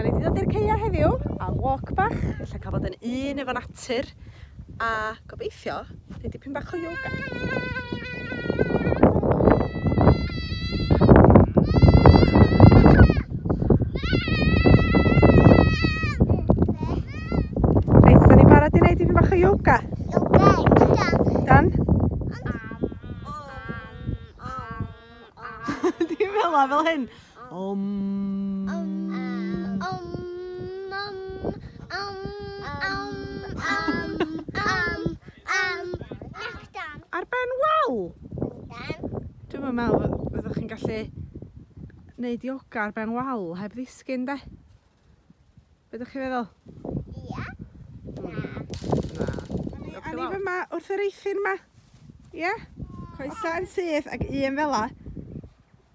Da ni wedi dod i'r ceia heddiw am walk bach, ella cael bod yn un efo natur a gobeithio neud dipyn bach o yoga. Reit, da ni'n barod i wneud dipyn bach o yoga? Yoga, Dan? Dim fel la, fel hyn. Om. Ar ben wal? Dwi'm yn meddwl fyddwch chi'n gallu neud yoga ar ben wal heb ddisgyn, de? Be ydych chi'n feddwl? Ia. Na. A ni fyma wrth yr eithin yma. Ie? Coesa yn syth ac un fel la.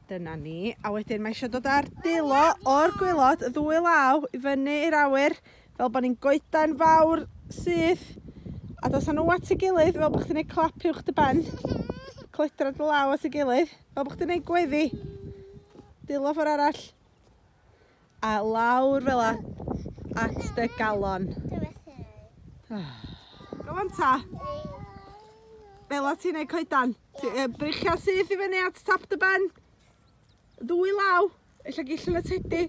Dyna ni. A wedyn mae eisiau dod â'r dwylo o'r gwilod, y ddwy law, i fyny i'r awyr, fel bod ni'n goedan fawr syth. A dos â nhw at ei gilydd, fel bod chdi'n neud clap uwch dy ben. Cledra dy law at ei gilydd, fel bod chdi'n neud gweddi. Dwylo ffordd arall. A lawr fel la, at dy galon. Go on ta. Fel la ti'n neud coedan. Breichiau syth i fyny at top dy ben. Ddwy law. Ella gillwn y tedi.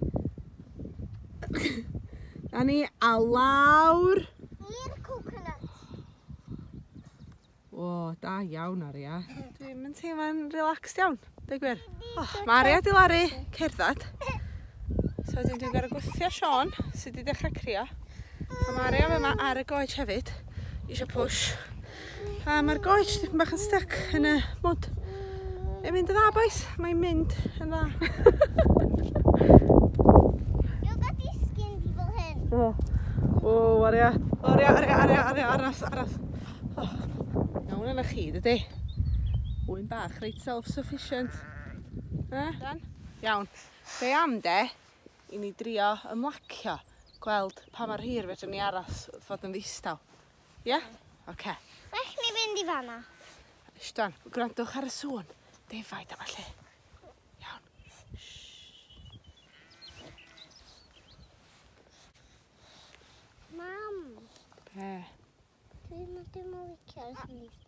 Na ni, a lawr. I'r coconut. O, da iawn, Aria. Dwi'n mynd teimlo'n relaxed iawn, dweud gwir. Oh, mae Aria di laru cerdded. So wedyn dwi'n gorfod gwthio Siôn, sydd wedi dechrau crio. A mae Aria yma ar y goets hefyd, eisiau push. A mae'r goets dipyn bach yn stuck yn y mwd. Mae'n mynd yn dda, boys. Mae'n mynd yn dda. Yoga disgyn di fel hyn. O, o, Aria. Aria, Aria, Aria, Aria, aros, aros. Oh. Iawn yna chi, dydy? Wyn bach, reit self-sufficient. Eh? Dan? Iawn. Be am de, i ni drio ymlacio, gweld pa mor hir fedrwn ni aros fod yn ddistaw. Ie? Yeah? Oce. Well ni fynd i fanna. Ishdan, gwrandwch ar y sŵn. Defaid a falle. Iawn. Mam. Be? Dwi'n ddim yn licio ar y ddistaw.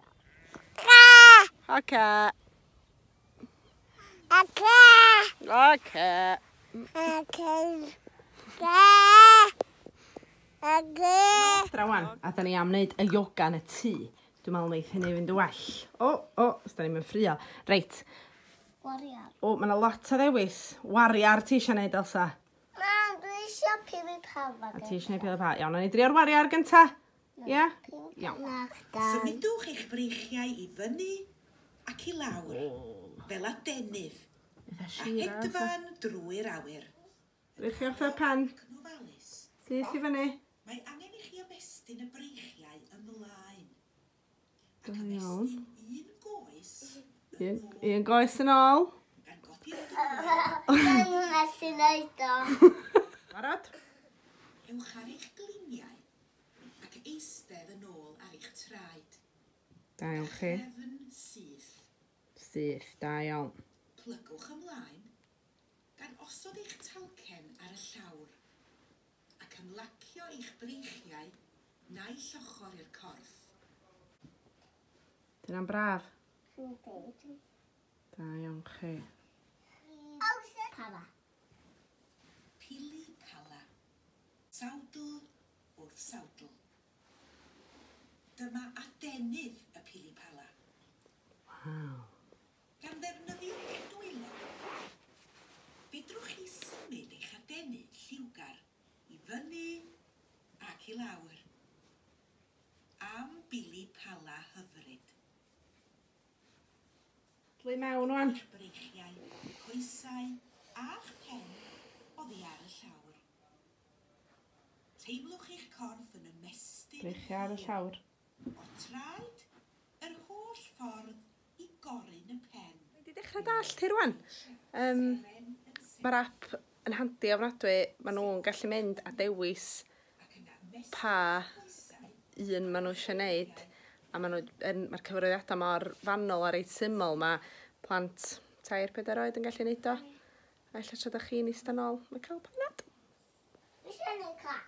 Oce. Oce. Oce. Oce. Oce. Adra wan, a da ni am wneud y yoga yn y tŷ. Dwi'n meddwl wneith hynny fynd yn well. O, o, os da ni'n mynd ffrio. Reit. Wariar. O, mae yna lot o ddewis. Wariar ti eisiau gwneud, Elsa? Mam, dwi eisiau pili pala. A ti eisiau gwneud pili pala. Iawn, nawn ni drio'r wariar gynta. Ie? Iawn. Symudwch eich breichiau i fyny ac i lawr, fel adenydd, a hedfan drwy'r awyr. Breichiau wrth y pen. Ac yn ofalus. Syth i fyny. Mae angen i chi ymestyn y breichiau ymlaen. Ac Da iawn. ymestyn un goes Un goes yn ôl. gan godi'r dwylo. Dwi'n methu neud o. Barod? Ewch ar eich gliniau ac eistedd yn ôl ar eich traed. Da iawn chi. Cefn syth. Syth, da iawn. Plygwch ymlaen gan osod eich talcen ar y llawr ac ymlacio eich breichiau naill ochr i'r corff. Dyna'n braf. Da iawn chi. Pala. Pili pala. Sawdl wrth sawdl. Dyma adenydd y pili pala. Waw. Gan ddefnyddio eich dwylo, fedrwch chi symud eich adenydd lliwgar i fyny ac i lawr. Am bili pala hyfryd. Dwi mewn wan. Eich breichiau, coesau a'ch pen oddi ar y llawr. Teimlwch eich corff yn ymestyn. Breichiau ar y llawr. O traed, yr holl ffordd i gorun y pen. Dwi wedi dechrau dallt hi rwan. Mae'r app yn handi ofnadwy. Maen nhw'n gallu mynd a dewis pa un maen nhw eisiau gwneud. A mae'r cyfarwyddiadau mor fanwl a reit syml. Mae plant 3-4 oed yn gallu gwneud o. A ella tra da chi'n eistedd nôl, mae cael panad. Dwi eisiau neud clap.